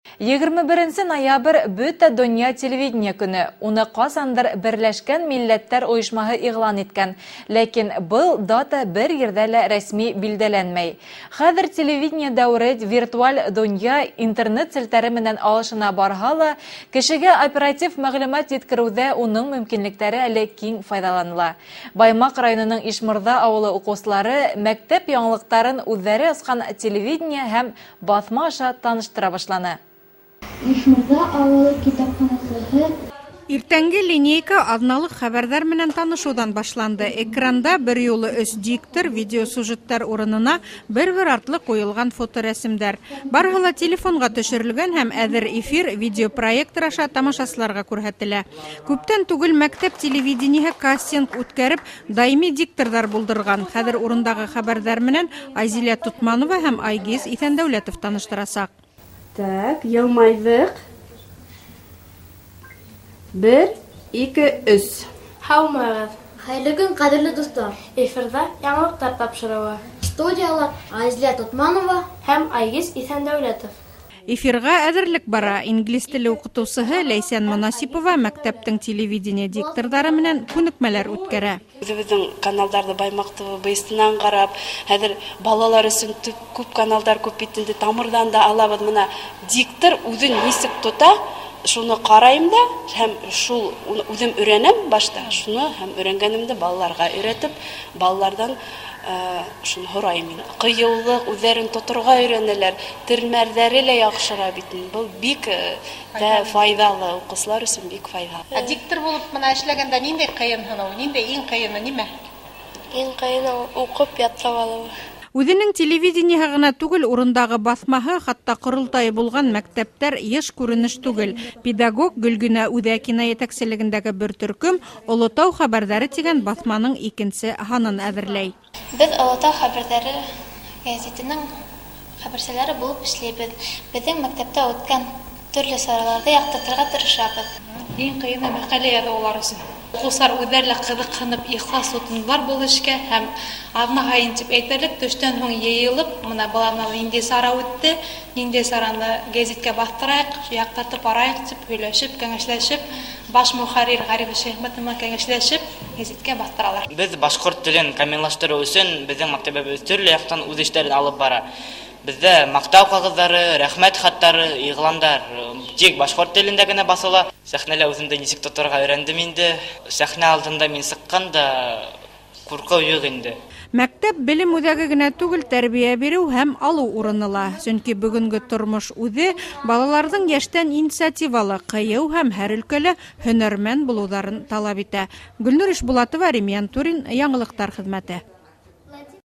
21 ноябрь бөтә донъя телевидение көнө. Уны ҡасандыр Берләшкән Милләттәр Ойошмаһы иғлан иткән. Ләкин был дата бер ерҙә лә рәсми билдәләнмәй. Хәҙер телевидение дәүере виртуаль донъя интернет селтәре менән алышына барһа ла, кешегә оператив мәғлүмәт еткереүҙә уның мөмкинлектәре әле киң файҙаланыла. Баймаҡ районының Ишмырҙа ауылы уҡыусылары мәктәп яңылыҡтарын үҙҙәре асҡан телевидение һәм баҫма аша таныштыра башланы. Ишмырҙа ауылы китапханасыһы. Иртәнге линейка аҙналыҡ хәбәрҙәр менән танышыуҙан башланды. Экранда бер юлы 3 диктор, видеосюжеттар урынына бер-бер артлы ҡуйылған фоторәсемдәр. Барыһы ла телефонға төшөрөлгән һәм әҙер эфир видеопроектор аша тамашасыларға күрһәтелә. Күптән түгел мәктәп телевидениеһы кастинг үткәреп, даими дикторҙар булдырған. Хәҙер урындағы хәбәрҙәр менән Айзилә Тотманова һәм Айгиз Иҫәндәүләтов таныштырасаҡ. Так, йылмайҙыҡ. 1, 2, 3. Һаумыһығыҙ. Хәйерле көн, ҡәҙерле дуҫтар. Эфирҙа яңылыҡтар тапшырыуы. Студияла Айзилә Тотманова һәм Айгиз Иҫәндәүләтов. Эфирға әҙерлек бара. Инглиз теле уҡытыусыһы Ләйсән Монасипова мәктәптең телевидение дикторҙары менән күнекмәләр үткәрә. Үҙебеҙҙең каналдарҙы Баймаҡ ТВ бейестенән ҡарап, хәҙер балалар өсөн күп каналдар күп бит инде, тамырҙан да алабыҙ. Мына диктор үҙен нисек тота, шуны ҡарайым да, һәм шул үҙем өйрәнәм башта, шуны һәм өйрәнгәнемде балаларға өйрәтеп, балаларҙан шуны һорайым мин. Ҡыйыулыҡ, үҙҙәрен тоторға өйрәнәләр, телмәрҙәре лә яҡшыра бит инде. Был бик тә файҙалы, уҡыусылар өсөн бик файҙалы. Ә диктор булып мына эшләгәндә ниндәй ҡыйынһыныу, ниндәй иң ҡыйыны нимә? Иң ҡыйыны уҡып ятлап алыу. Үҙенең телевидениеһы ғына түгел, урындағы баҫмаһы, хатта ҡоролтайы булған мәктәптәр йыш күренеш түгел. Педагог Гөлгенә Үҙәкина етәкселегендәге бер төркөм Олотау хәбәрҙәре тигән баҫманың икенсе һанын әҙерләй. Беҙ Олотау хәбәрҙәре гәзитенең хәбәрселәре булып эшләйбеҙ. Беҙҙең мәктәптә үткән төрлө сараларҙы яҡтыртырға тырышабыҙ. Иң ҡыйыны мәҡәлә яҙыу улар өсөн. Уҡыусылар үҙҙәре лә ҡыҙыҡһынып, ихлас тотондолар был эшкә һәм аҙна һайын тип әйтерлек, төштән һуң йыйылып, мына был аҙнала ниндәй сара үтте, ниндәй сараны гәзиткә баҫтырайыҡ, яҡтыртып барайыҡ тип һөйләшеп, кәңәшләшеп, баш мөхәррир Ғариф Шәйхмәтов менән кәңәшләшеп, гәзиткә баҫтыралар. Беҙ башҡорт телен камиллаштырыу өсөн беҙҙең мәктәбебеҙ төрлө яҡтан үҙ эштәрен алып бара. Беҙҙә маҡтау ҡағыҙҙары, рәхмәт хаттары, иғландар тик башҡорт телендә генә баҫыла. Сәхнәлә үҙемде нисек тоторға өйрәндем инде. Сәхнә алдында мин сыҡҡанда ҡурҡыу юҡ инде. Мәктәп белем үҙәге генә түгел, тәрбиә биреү һәм алыу урыны ла. Сөнки бөгөнгө тормош үҙе балаларҙың йәштән инициативалы, ҡыйыу һәм һәр өлкәлә һөнәрмән булыуҙарын талап итә. Гөлнур Ишбулатова, Римьян Турин, Яңылыҡтар хеҙмәте.